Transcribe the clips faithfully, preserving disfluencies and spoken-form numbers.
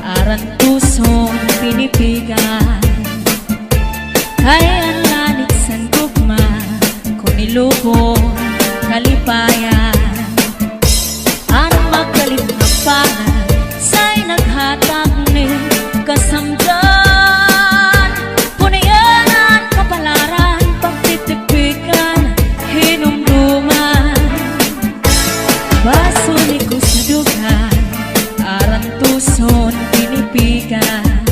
Arantuson, pinipigan. Kay an lanit san gugma, kon ilubon, kalipayan. An magkalit nga palad, say naghatag ni kasamdan. Punian an kapalaran, pagtitipikpikan, hinumduman. Baso ni ko sa dughan, arantuson, pinipigan.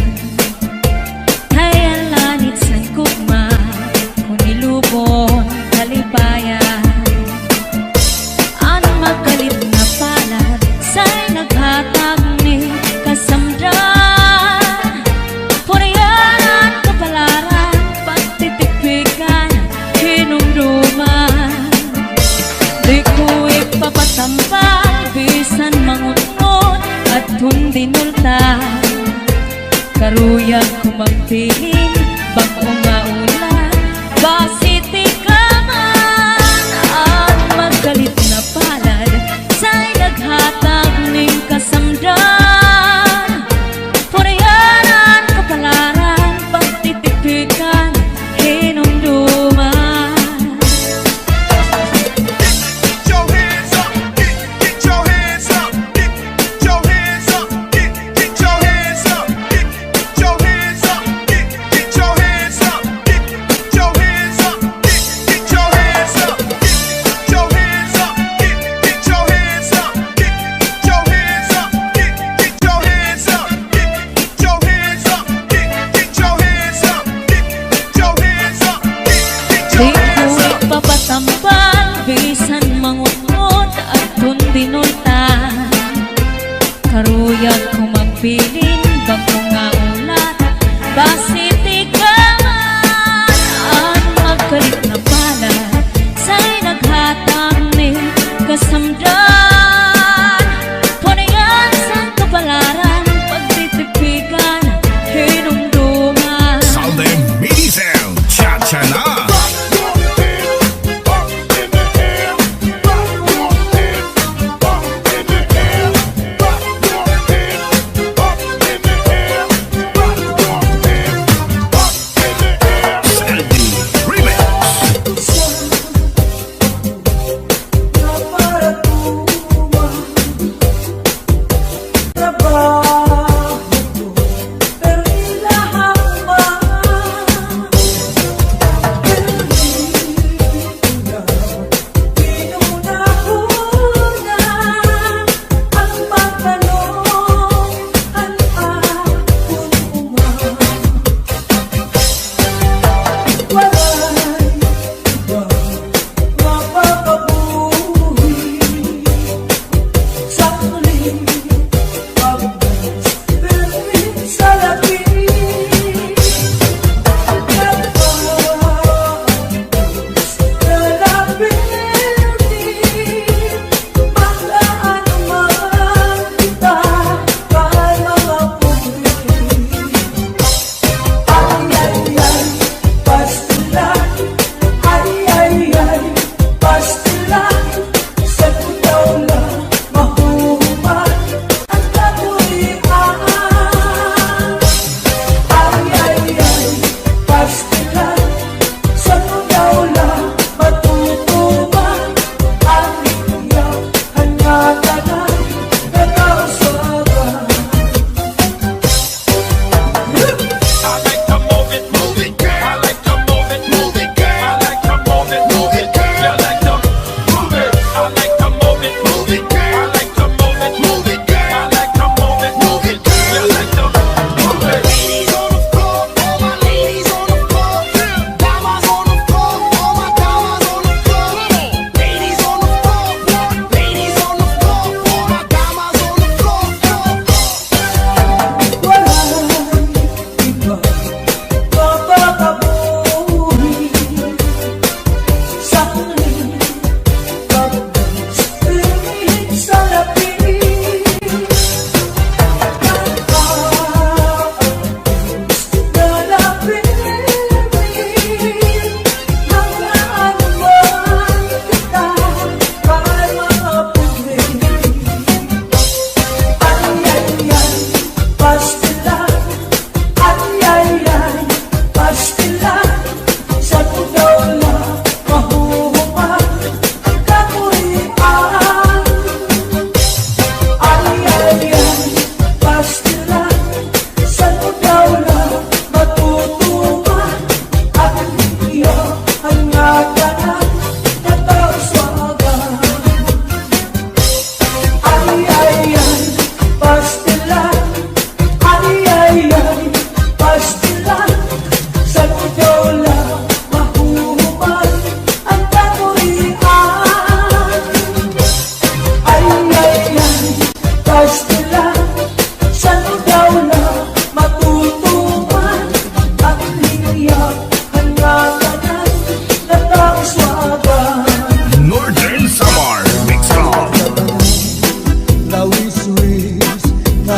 Kay an lanit san gugma, kon ilubon, kalipayan. An magkalit nga palad, say naghatag ni kasamdan. Purian an kapalaran, pagtitipikpikan, hinumduman. Di ko ipapatambal, bisan mangutngot, adton dinulta. Karuyag ko magbilin, bag-o nga ulat, basi tikaman. An magkalit nga palad, say naghatag nin kasamdan. Purian an kapalaran, pagtitipikpikan, hinumduman. Di ko ipapatambal, bisan mangutngot, adton dinulta. Karuyag ko magbilin, bag-o nga ulat, basi tikaman. An magkalit nga palad, say naghatag ni kasamdan. Punian san kapalaran, pagtitipikpikan, hinumduman. Salde Medicine, cha-cha na. Sandy Remix.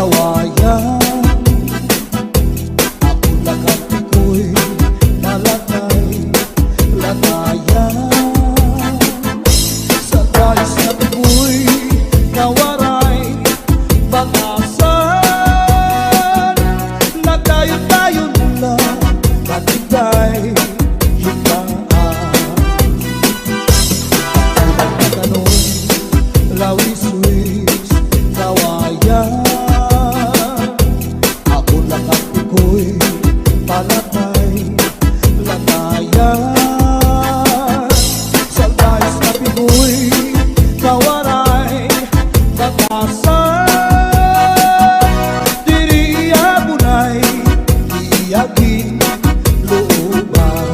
Kawayan, ako la kay iko'y lalakay, lakayan. Sa dayos nga tuboy nga waray batasan, nagdayon-dayon la kay hikdaan. Ako la kay iko'y lawiswis, kawayan. Ako la kay iko'y palakay, lakayan. Sa dayos nga tuboy nga waray batasan, diri iya bunay, iya ginlooban.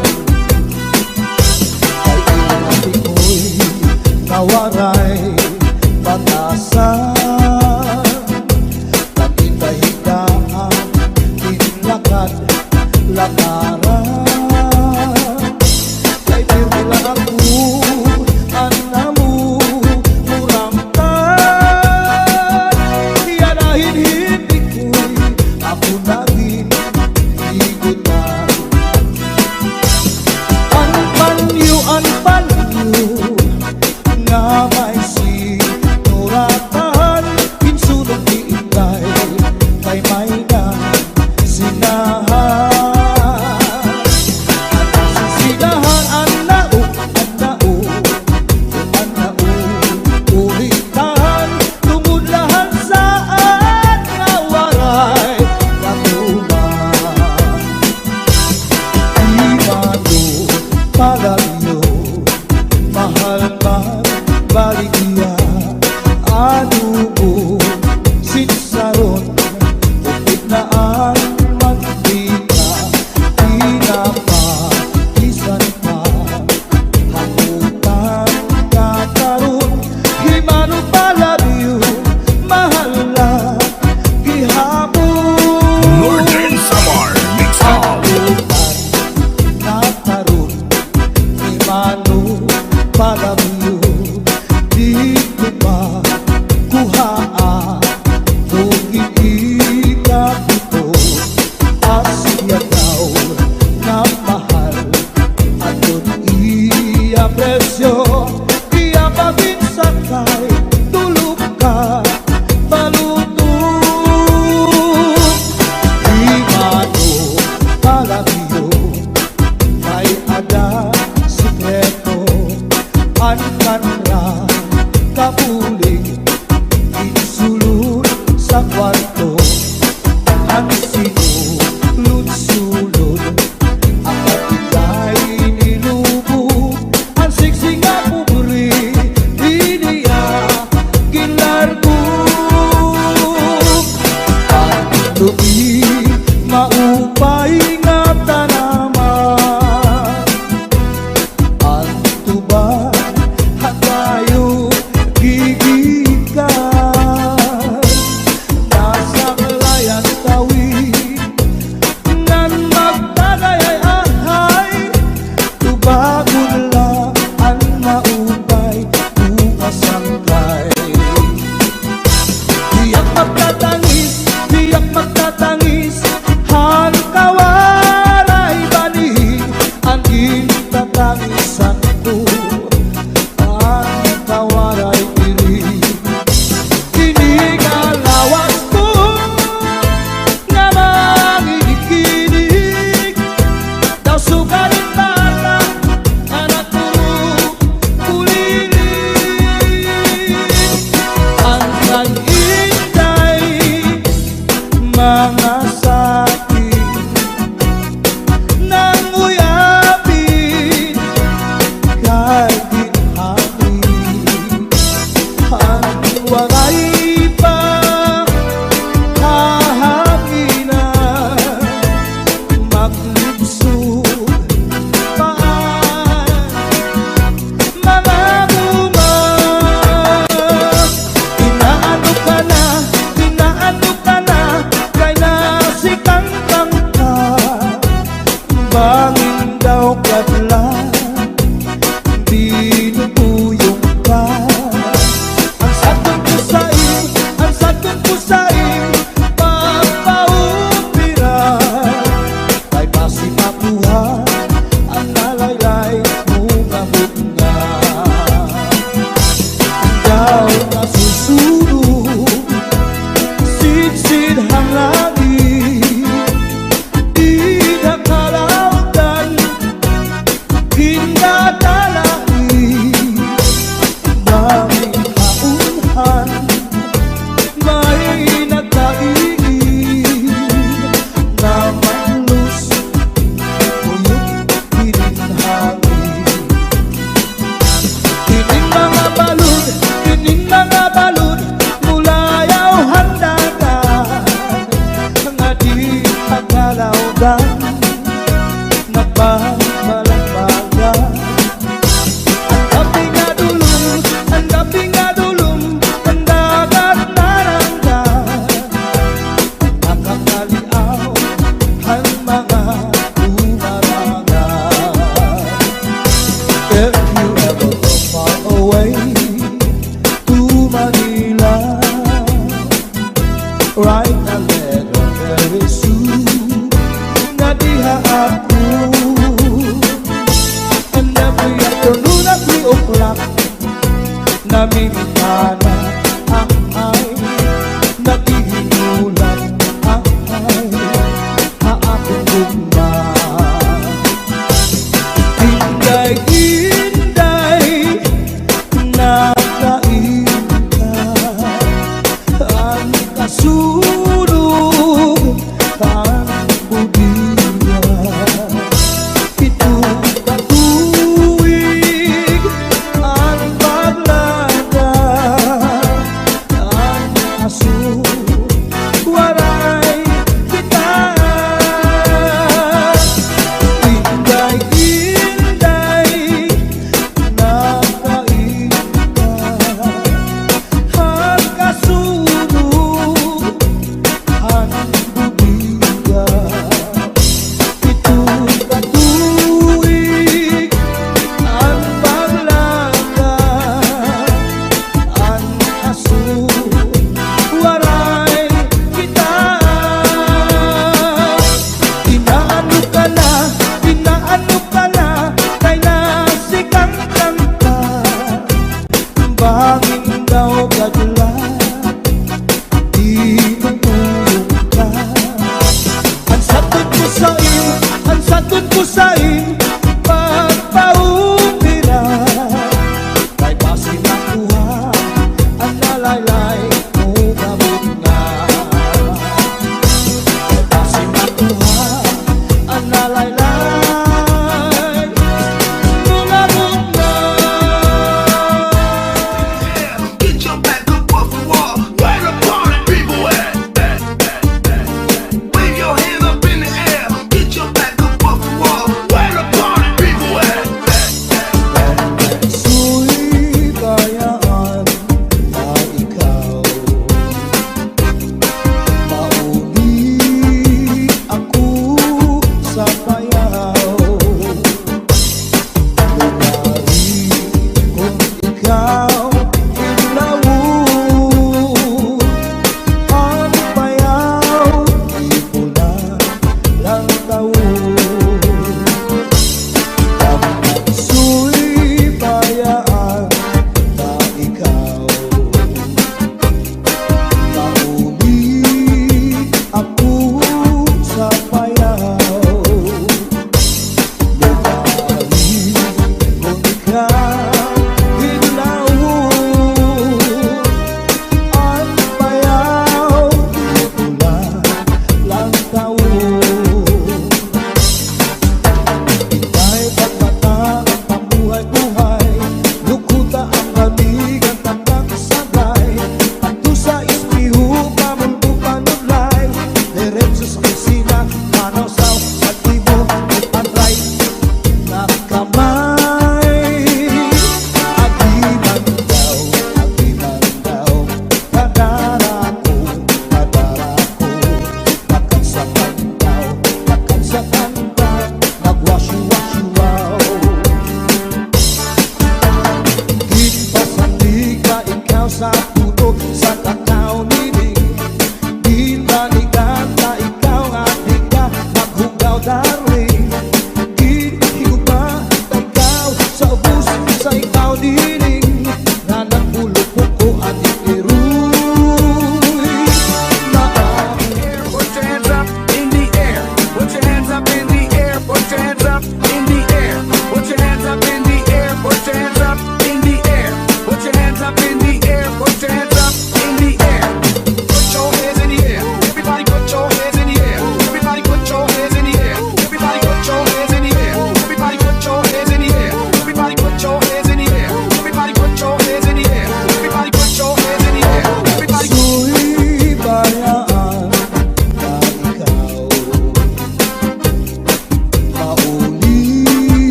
Kay iya tuboy nga waray batasan, nagkita hikdaan, ginlakad, lakaran. Kay pirmi la ako, an amo muramtan. Yana hin hindi ko'y ako na ginhigutan. An panyo, an panyo nga may sinuratan, ginsunog ni Inday kay may nasinahan. An nasinahan, an naog, an naog, an naog, uritan, tungod la han saad nga waray natuman. Di mano palabyo, mahal man baligya, adobo, sinsaron, upod na an mantika, tinapa, bisan pa hamutan nga karon, di mano palabyo, mahal la gihapon. Northern Samar Mix Up. Hamutan nga karon, di mano palabyo, didto pa kuhaa, kung ikita didto, asya daw nga mahal, aton iya presyo, iya pa ginsaad kay tulo ka baluto. Di mano palabyo, may ada sekreto, an kanra kabulig, ginsulod sa kwarto, an sinulod-sulod, an katigay nilubog, an siksi nga pobre, di niya ginlargo. An tubi maupay nga tanaman, an tuba hatayo gigikan. Nasaklay an tawi ngan magtagay ay ahay, tubagon la an maupay o kasangkay. Tiyak magtatangis, tiyak magtatangis, han kawaray banig, an gintatangisan ko, an kawaray diri. Ini nga lawas ko nga manginig-inig, daw sugarin bata, anak ko, kulilit. An nag-inday mga sakin, nanguyapin kay ginhapin, an waray pa kahanginan, maglibsog pa an mga bunga. Inaano ka na, inaano ka na, kay na Nalero-lero, very soon, nadiha ako. And every afternoon at three o'clock, namimikana, ahay, naghihinulat, ahay, ha akon gugma. Inday, Inday, nakain ka. An kasunog kan budiya, pito ka tuig an paglada.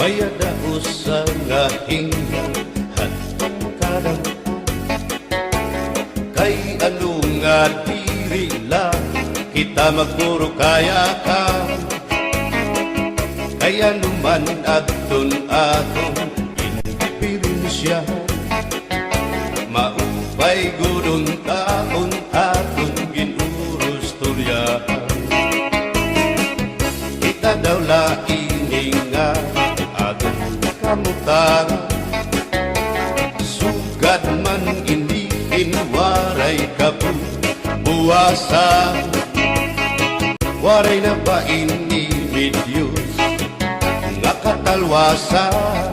Kay ada usa nga hinga hadto kada, kay ano nga diri la kita magpuro kayakan? Kay ano man adton aton indiperensya, maupay gud unta kon aton gin-urustoryaan. Kita daw la ini nga aton kamutangan, sugad man ini hin waray kabuwasan. Waray na ba ini may Diyos nga katalwasan?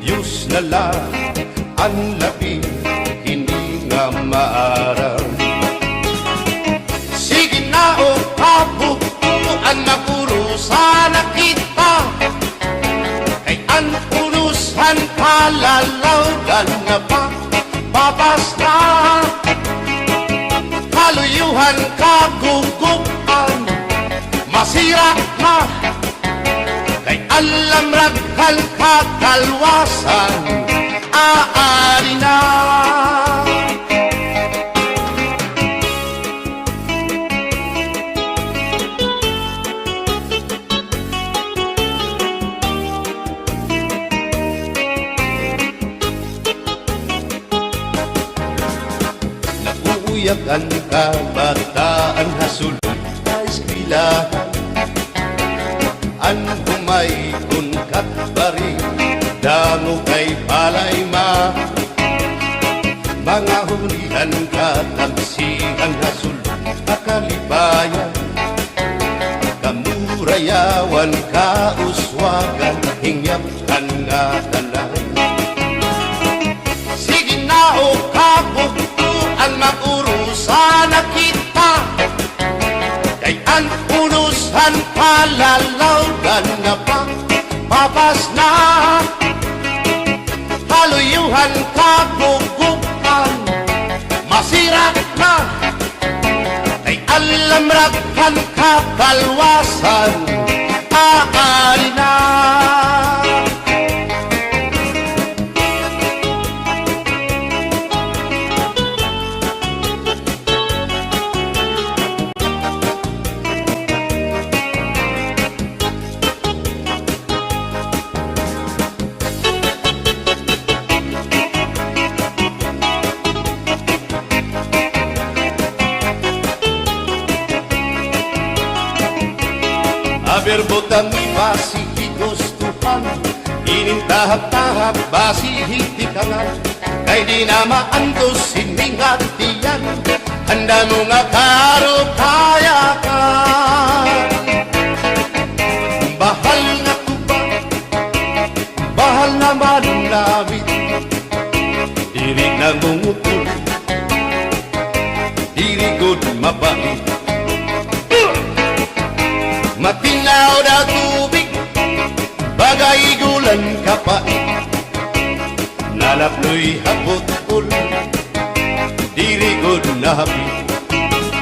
Diyos na la an labi hini nga maaram. Sige na, o kabugtoan, mag-urusa na kita, kay an urusan palalawgan na pa, papas na. Kaluyohan, kagugup-an, masira na. Kay an lamrag han katalwasan, aadi na. Nag-uuyag an kabataan ha sulod ha eskwelahan. An humaykon kat bari, damo kay palay ma. Mga hulihan, katamsihan ha sulod ha kalipayan. Kamurayawan, kauswagan, hingyap han ngatanan. Sige na, o kabugtoan, mag-urusa na kita, kay an urusan palalawgan na pa, papas na. Kaluyohan, kagugup-an, masira na. Kay an lamrag han katalwasan, aadi na. Aber butang mi basi hi gustuhan, inin tahap-tahap basi hi tikangan, kay di na maantos ini nga tiyan, an damo nga karukayakan. Bahal nga tuba, bahal naman an lamit. Diri nangungutol, diri gud mabait. Matinaw daw tubig, baga ig-ulan kapait. Nalapnoy ha bot-ol, diri gud nahapit.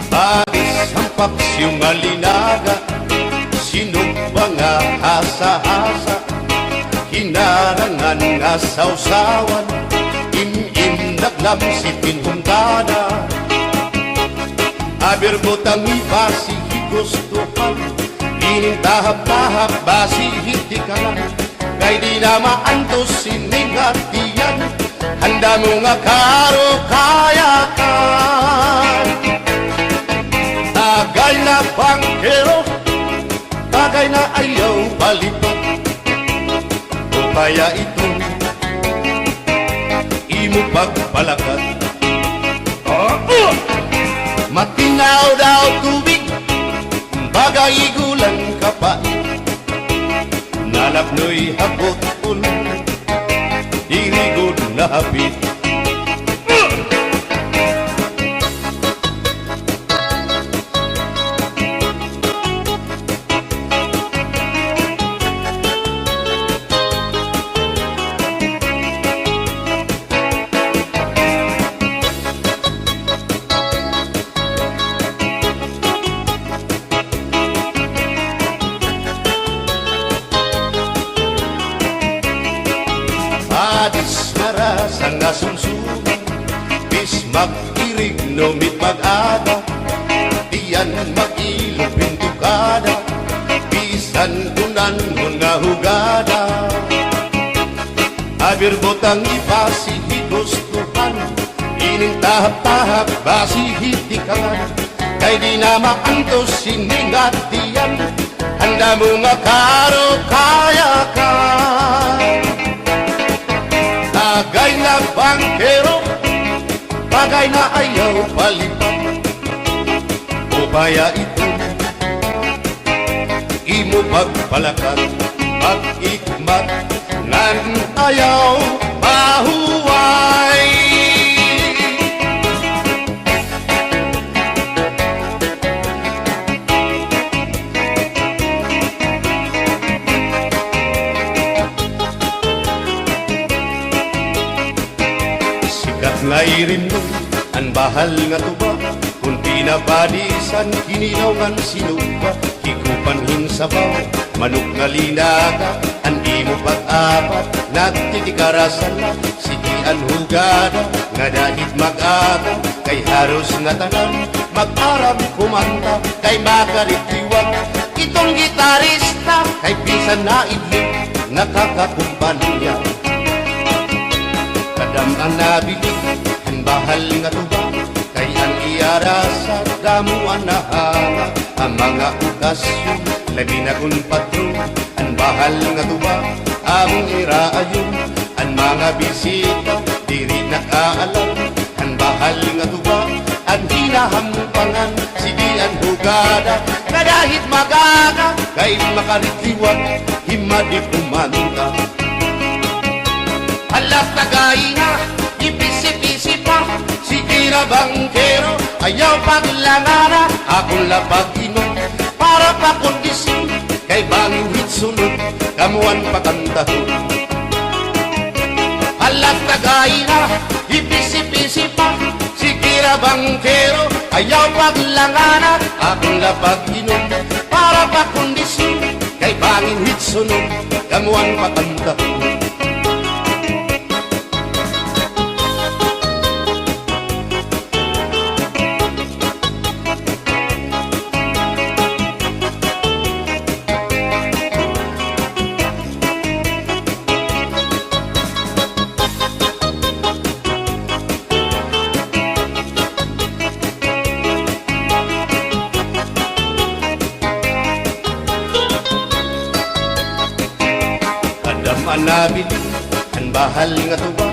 Paagis han paksiw nga linaga, sinugba nga hasa-hasa, hinarangan nga sawsawan, im-im naglamsip hin huntada. Aber butang mi basi hi gustuhan, inin tahap-tahap basi hi tikangan. Kay di na maantos ini nga tiyan, an damo nga karukayakan. Tagay na bangkero, tagay na ayaw balipat. O kaya ito, imo pagpalakat. Matinaw daw tubig, baga ig-ulan kapait. Nalapnoy ha bot-ol, diri gud nahapit. Sunsunan, bis mag-irigno mit mag-aga, tiyan mag-ilog pintukada, bisan kunanhon nga hugada. Abir butang ibasi hi gustuhan, ining tahap-tahap basi hi tikangan. Kay di na maantos ini nga tiyan, an damo nga karukayakan. Tagay na bangkero, tagay na ayaw palipat. Upaya ito, imo pagpalakat, pag-ikmat, ngan ayaw mahuway. Sikat nga irimnon an bahal nga tuba, kun pinapadisan, kinilaw ngan sinugba, hikupan hin sabaw, manok nga linaga, an imo pag-apat, nagtitikarasan na, sige an hugada, ngada hit mag-aga, kay haros ngatanan, mag-aram kumanta, kay makarit liwat, iton gitarista, kay bisan naidlip, nakakakumpanya. Kadam-an nabilin, an bahal nga tuba, kay an iya rasa, damo an nahanga, ha mga okasyon, labi na kun patron, an bahal nga tuba, amon iraayon, an mga bisita, diri nakaalam, an bahal nga tuba, an hinahampangan, sige an hugada, ngada hit mag-aga, kay makarit liwat, himadi kumanta. Hala, tagay na, ipisi-pisi pa, sige na bangkero, ayaw paglangana, akon la pag-inom, para pa kondisyon, kay bangin hit sunod, kamo an pakantahon. Hala, tagay na, ipisi-pisi pa, sige na bangkero, ayaw paglangana, akon la pag-inom, para pa kondisyon, kay bangin hit sunod, kamo an pakantahon. Kadam-an nabilin, an bahal nga tuba,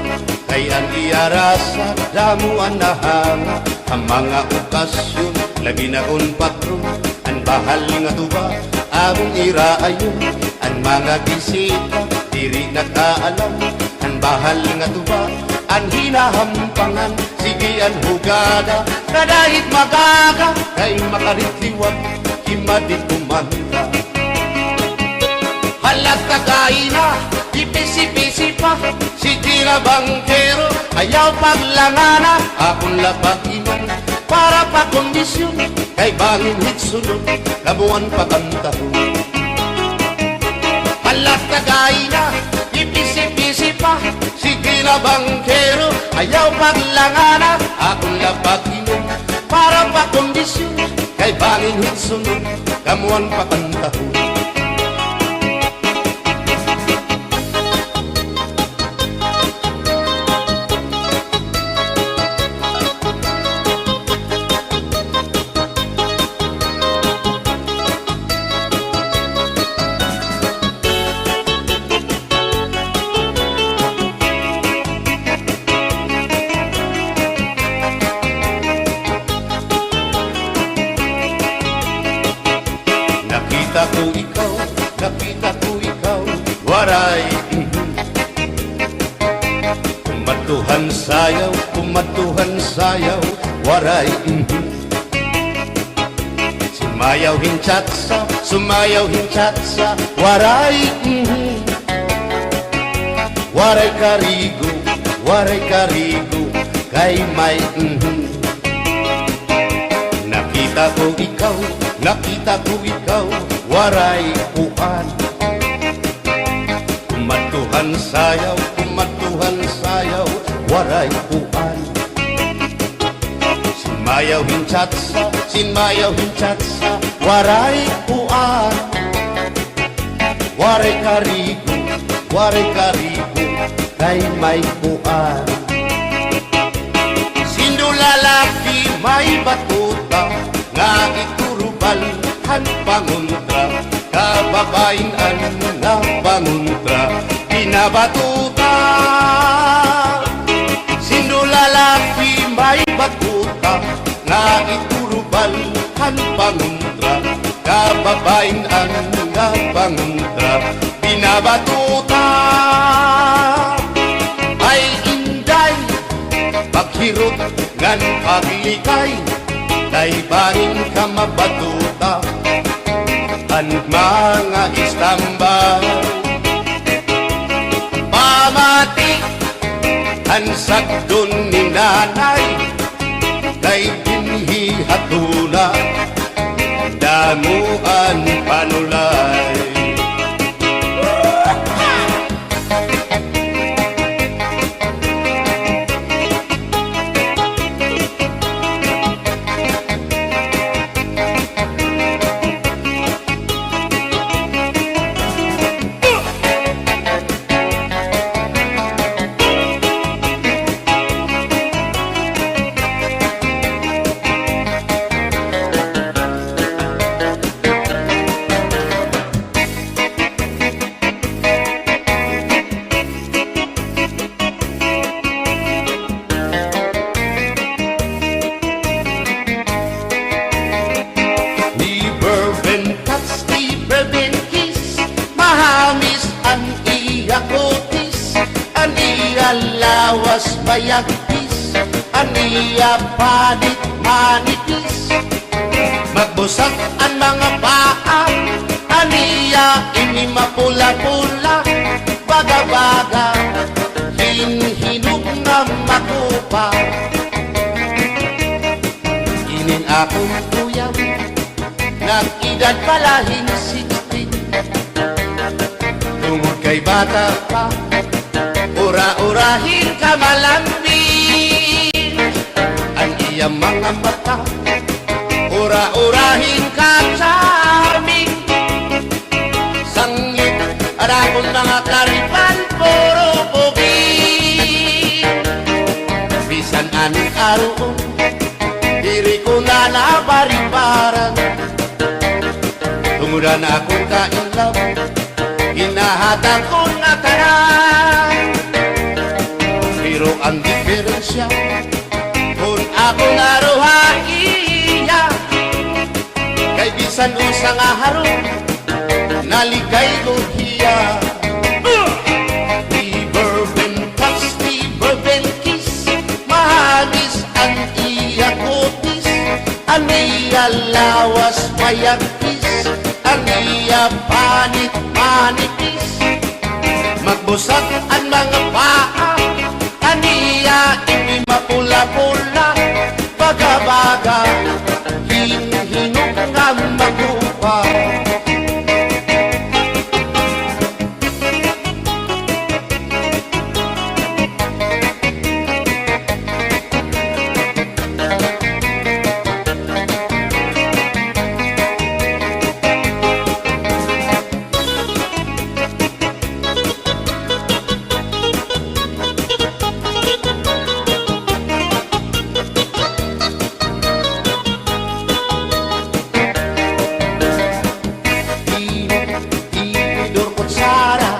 kay an iya rasa, damo an nahanga, ha mga okasyon, labi na kun patron, an bahal nga tuba, amon iraayon, an mga bisita, diri nakaalam, an bahal nga tuba, an hinahampangan, sige an hugada, ngada hit mag-aga, kay makarit liwat, himadi kumanta. Hala, tagay na, ipisi-pisi pa, sige na bangkero, ayaw paglangana, akon la pag-inom, para pa kondisyon, kay bangin hit sunod, kamo an pakantahon. Hala, tagay na, ipisi-pisi pa, sige na bangkero, ayaw paglangana, akon la pag-inom, para pa kondisyon, kay bangin hit sunod, kamo an pakantahon. Nakita ko ikaw, nakita ko ikaw, Waray, mhm. Kumadto han sayaw, kumadto han sayaw, waray, mhm. Sumayaw hin cha-cha, sumayaw hin cha-cha, waray, mhm. Waray karigo, waray karigo, kay may, mhm. Nakita ko ikaw, nakita ko ikaw, waray kuan. Kumadto han sayaw, kumadto han sayaw, Waray kuan. Sinmayaw hin chatsa, sinmayaw hin chatsa, waray kuan. Waray karigo, waray karigo, kay may kuan. Sindo lalaki may batuta, nga iturubal han pangontra, kababayin-an nga pangontra, binabatuta. Sindo lalaki may batuta, nga iturubal han pangontra, kababayin-an nga pangontra, binabatuta. Ay inday, paghirot ngan paglikay, kay bangin ka mabatuta han mga istambay. Pamati han sagdon ni nanay, kay dinhi ha tuna, damo an panulay. Ni Bourbon Touch, ni Bourbon Kiss, mahamis an iya kutis, an iya lawas mayagpis, an iya panit manipis. Magbusag an mga paa, an iya ini mapula-pula, baga-baga hin hinog nga makupa. Inin akon uyab, nag-edad pa la hin sixteen. Tungod kay bata pa, ura-ura hin kamalambing. An iya mga mata, ura-ura hin ka-charming. Sanglit an akon mga karipan, puro pugi. Bisan anong aruon, diri ko na nabaribaran. Tungod an akon ka-in love, ginahatag ko ngatanan. Pero an diperensya, kon ako naro ha iya, kay bisan usa nga harong, naligay ko hiya. Ni Bourbon Touch, ni Bourbon Kiss, mahamis an iya kutis, an iya lawas mayagpis, an iya panit manipis. Magbusag an mga paa, an iya ini mapula-pula, baga-baga hin hinog nga makupa. Tini-, tinidor kutsara,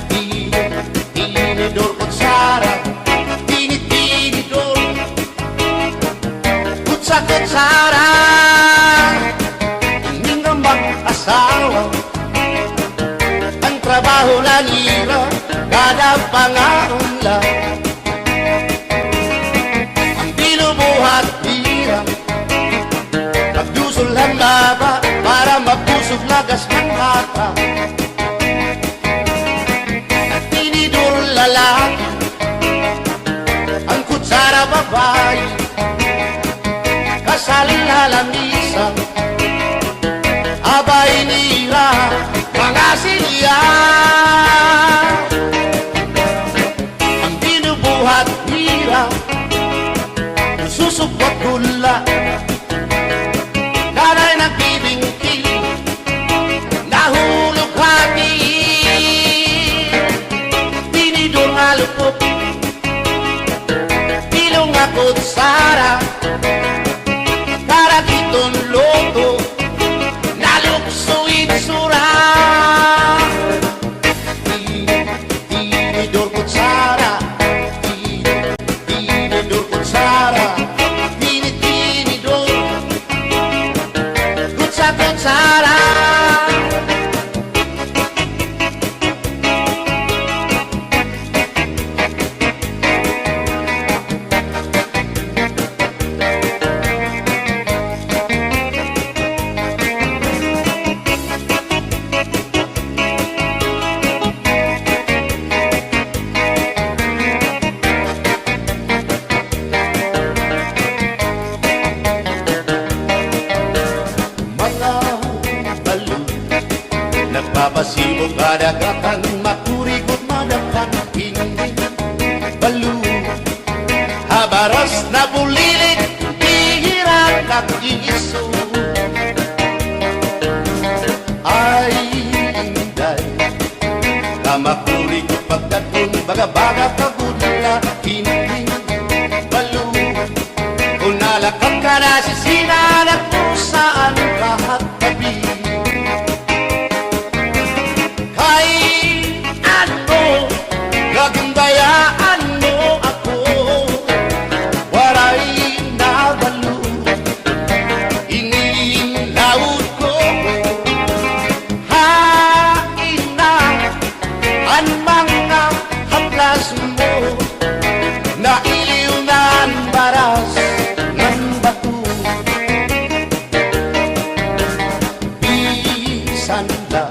tini-, tinidor kutsara, tini-, tinidor kutsa-kutsara. Ini nga mag-asawa, an trabaho la nira, kada pangaon la. An binubuhat nira, pagdusol han baba, para mabusog lagas han bata. An tinidor lalaki, an kutsara babayi, kasal ha lamisa, abay nira mga silya. An binubuhat ni Nanay nagbibingkil, nahulog ha tiil. Tinidor nga lupok, pilong nga kutsara, para giton luto, nalukso itsura. Tinidor, kutsara, tini-, tinidor, kutsara, tini-, tinidor, kutsa-, kutsara. Mga balod, nagpapasibo kadagatan, makurigot madapan, hindi balod. Ha baras nabulilit, bihira nag-iiso. Ay, inday, kamakurigot pagkadton, baga-baga kagudla, hindi balod. Kon nalakat ka na sisina, nagkusaan ka ha tabi. Kay ano nga ginbayaan mo ako, waray nabalo ini in lawod ko. Hain na an mga haplas mo, nailiw na an baras ngan bato. Bisan la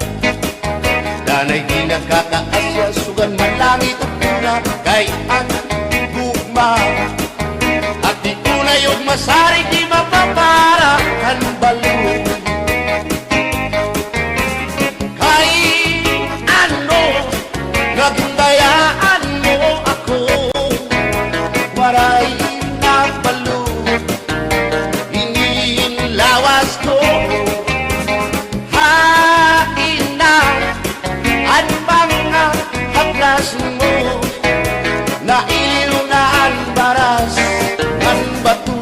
danay di nakakaasya, sugan man langit ug luna, kay an gugma, hati, unay ug masarig, di mapapara kan balod. Kay ano nga ginbayaan mo ako, waray nabalo ini in lawas ko. Hain na an mga haplas mo, nailiw na an baras ngan bato.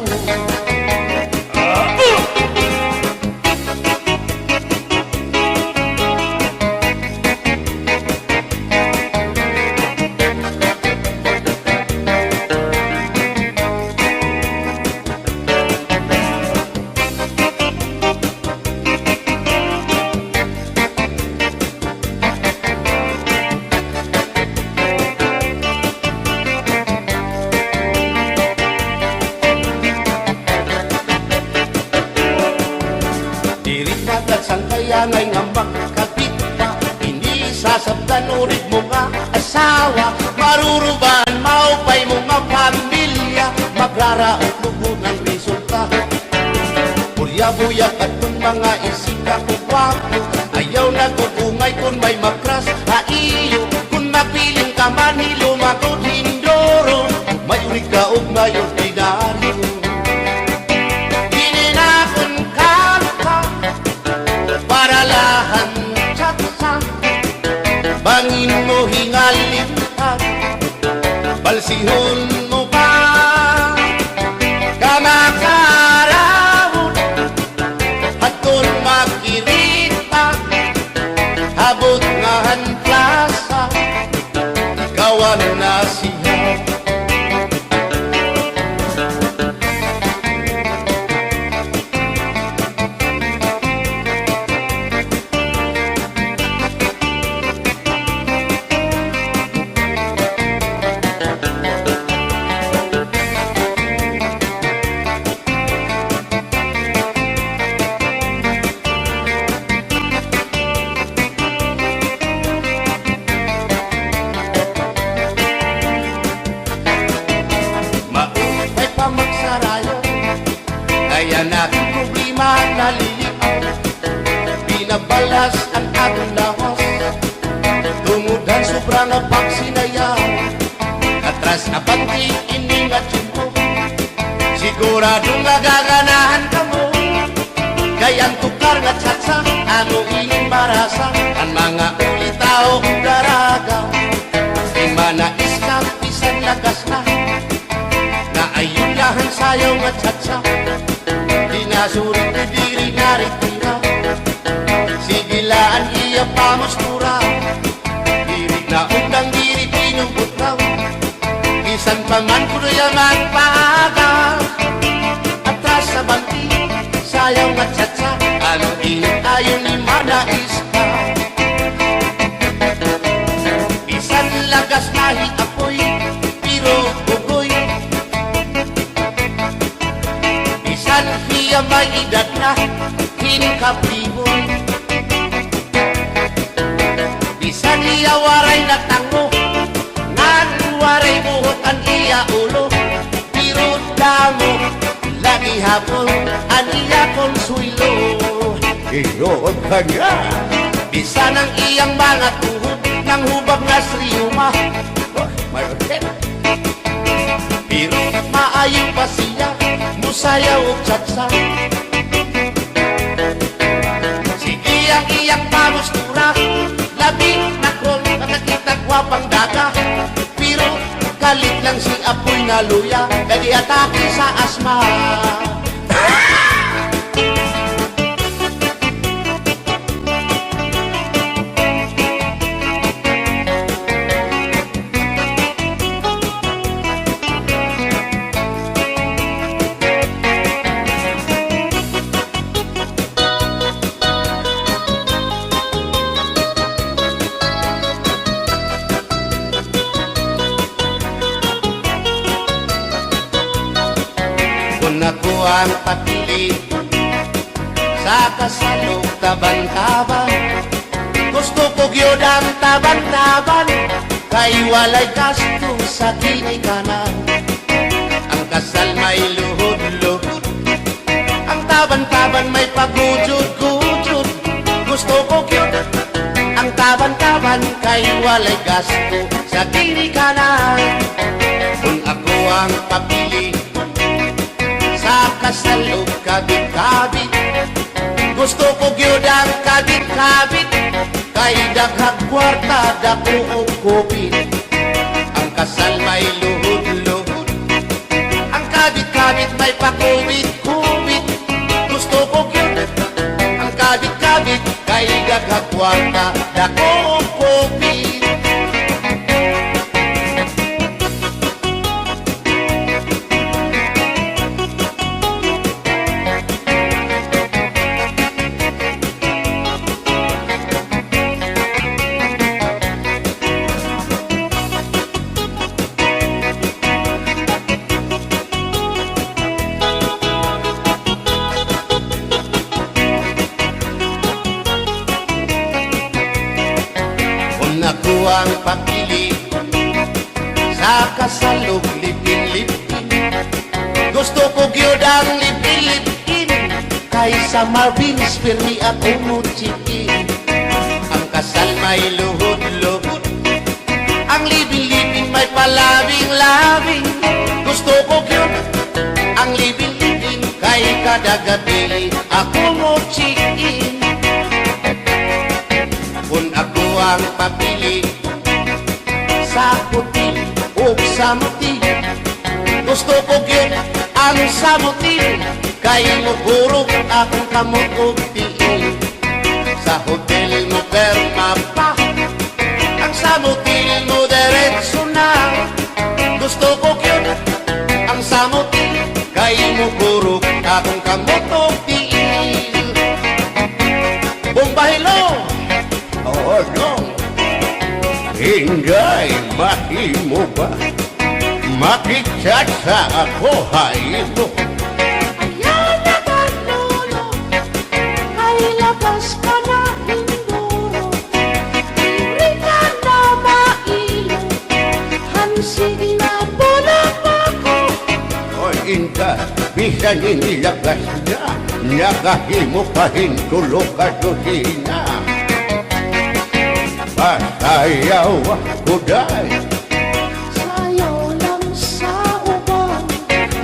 Diri na gad sangkay anay nga magkabit pa, ini sasabtan urig mo nga asawa, maruruba an maupay mo nga pamilya, magraraot lugod an resulta. Purya-buya kadton mga isika ko gwapo, ayaw na gugungay kon may makras ha iyo, kon mapiling ka man hilom ako hindoro, mayor ka ug mayor ordinaryo. Ini na akon kanta para la han chatsa, bangin mo hingalimtan, balsihon mo pa, kamakarawon, hadton makirita, habot nga han plasa, kawan na siya. Maupay pa magsarayaw, kay an akon problema naliliaw. Binabalas an akon lawas tungod han sobra nga pagsinayaw. Katras abante ini nga tiyempo, si Sigurado nga gaganahan kamo, kay an tukar nga cha-cha, amo ini marasa, an mga ulitaw daraga. Di man na iskap, bisan lagas na, naayon la han sayaw nga cha-cha. Di na suri diri naritira, sige la an iya pamustura. Diri na undang, diri binubutraw. Bisan pa man kuno iya magpaaga, atras sa bangti, sayaw nga cha-cha, ano ini ayon ni Mana Iska. Bisan lagas na hi Apoy, pero ugoy. Bisan hiya may edad na, hin kapiboy. Bisan hiya waray natango, ngan waray buhok an iya ulo, pero damo la gihapon an iya konsuwelo. Iyo, kanya. Bisan an iyang mga tuhod nanghubag nga riyuma. Oh, may Pero maayo pa siya mosayaw og cha-cha. Sige an iyang pamustura, labi na kon makakita gwapang dama. Pero kalit lang si Apoy nga luya, kay atake sa asma. Kon ako an papili, sa kasal ug taban-taban. Gusto ko gyud an taban-taban, kay walay gasto sa ginikanan. An kasal may luhod-luhod, an taban-taban may pagujod-gujod. Gusto ko gyud an taban-taban, kay walay gasto sa ginikanan. Kon ako an papili, sa kasal ug kabit-kabit. Gusto ko gyud an kabit-kabit, kay daghag kwarta, dako og kupit. An kasal may luhod-luhod, an kabit-kabit may pakubit-kubit. Gusto ko gyud an kabit-kabit, kay daghag kwarta, dako og kupit. Kon ako an papili, sa kasal ug live-in, live-in. Gusto ko gyud an live-in, live-in. Kay sa Marvin's pirmi ako mo-check-in. An kasal may luhod-luhod, an live-in, live-in may palabing-labing. Gusto ko gyud an live-in, live-in. Kay kada gabii ako mo-check-in. Kon ako an papili, sa hotel ug sa motel. Gusto ko gyud an sa motel, kay mohurog akon kamot ug tiil. Sa hotel moperma pa, an sa motel modiretso na. Gusto ko gyud an sa motel, kay mohurog akon kamot ug tiil. Bong Bahilo! Oo, Dong. Inday, mahimo ba? Makigchat-chat ako ha imo. Ayaw na gad, Lolo, kay lagas ka na hinduro. Diri ka na mailo, han sige na bulak ako. Oy, Inday, bisan ini lagas na, nakahimo pa hin tulo ka dosena. Pasayaw ako, day. Sayaw lang sa uban.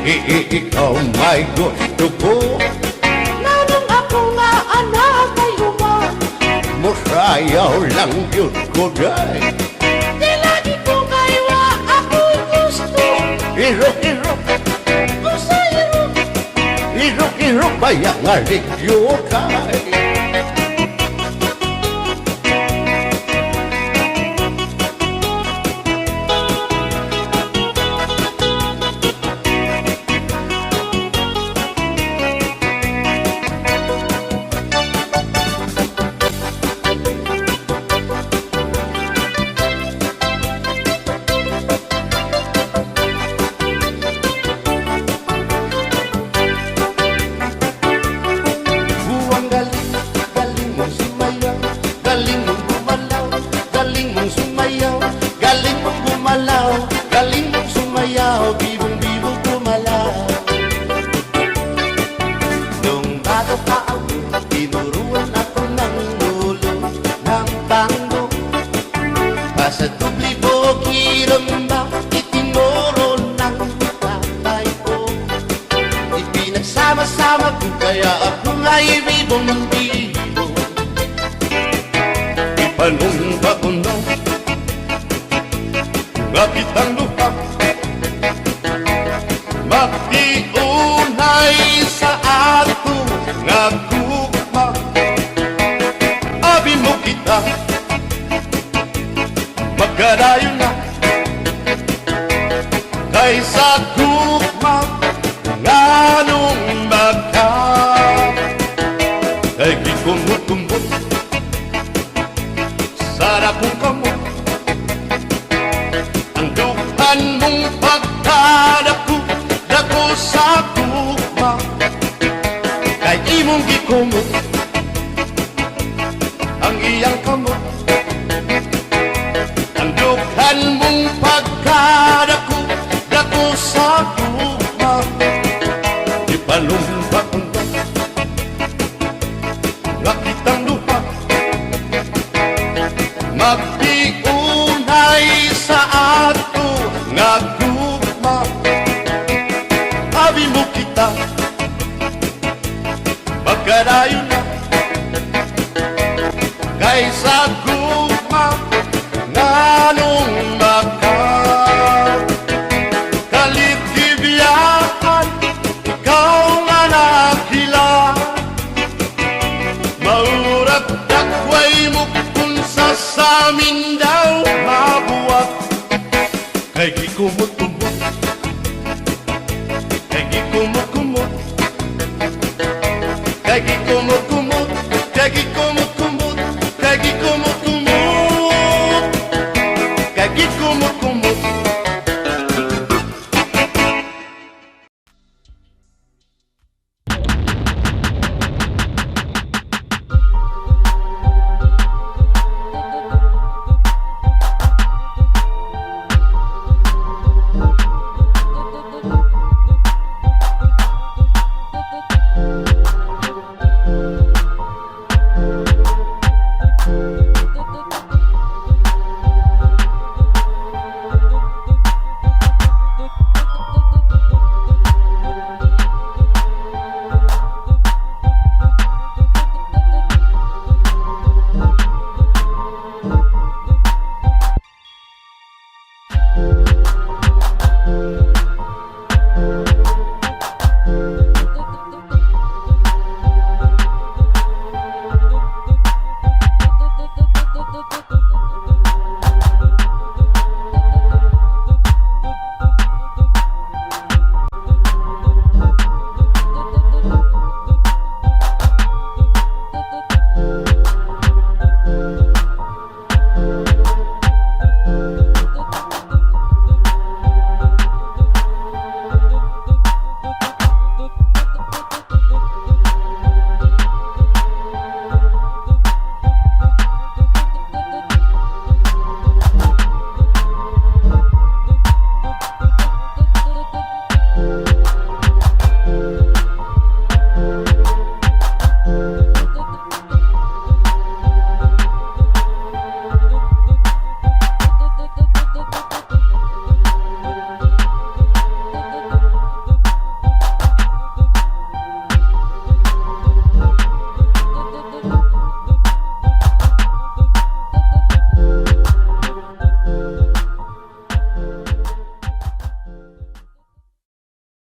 I-, i-, ikaw may gusto ko. Nganong ako nga anak ay uma? Musayaw lang gyud ko, day. Di lagi ko kay wa ako gusto. Irok-irok. Usa irok. Irok-irok baya nga ligyukay. Buwang galing, galing mong sumayaw, galing mong gumalaw, galing mong sumayaw, galing mong gumalaw, galing mong sumayaw, bibong-bibong gumalaw. Nung bata pa ako, tinuruan ako ng lolo ng tango. Basta doble bukiramba, itinuro ng tatay ko. Ipinagsama-sama ko, kaya ako ngay bibong-bibong. Ipanumpa ko na nga kitang duha magtiunay sa ato nga gugma. Abi mo kita, magkadayon na kay sa gugma nganong baka. Kay gikumot-kumot sa dakong kamot ang dughan mong pagkadako, dako sa gugma. Kay imong gikumot ang iyang kamot, ang dughan mong pagkadako, dako sa gugma. Ipanumpa ko na nga kitang duha magtiunay sa ato nga gugma. Abi mo kita, magkadayon na kay sa gugma nganong maka. Kalit gibiyaan, ikaw nga nakila, maurag dakway mo kun sa samin daw mabuwak. Kay gikumot-kumot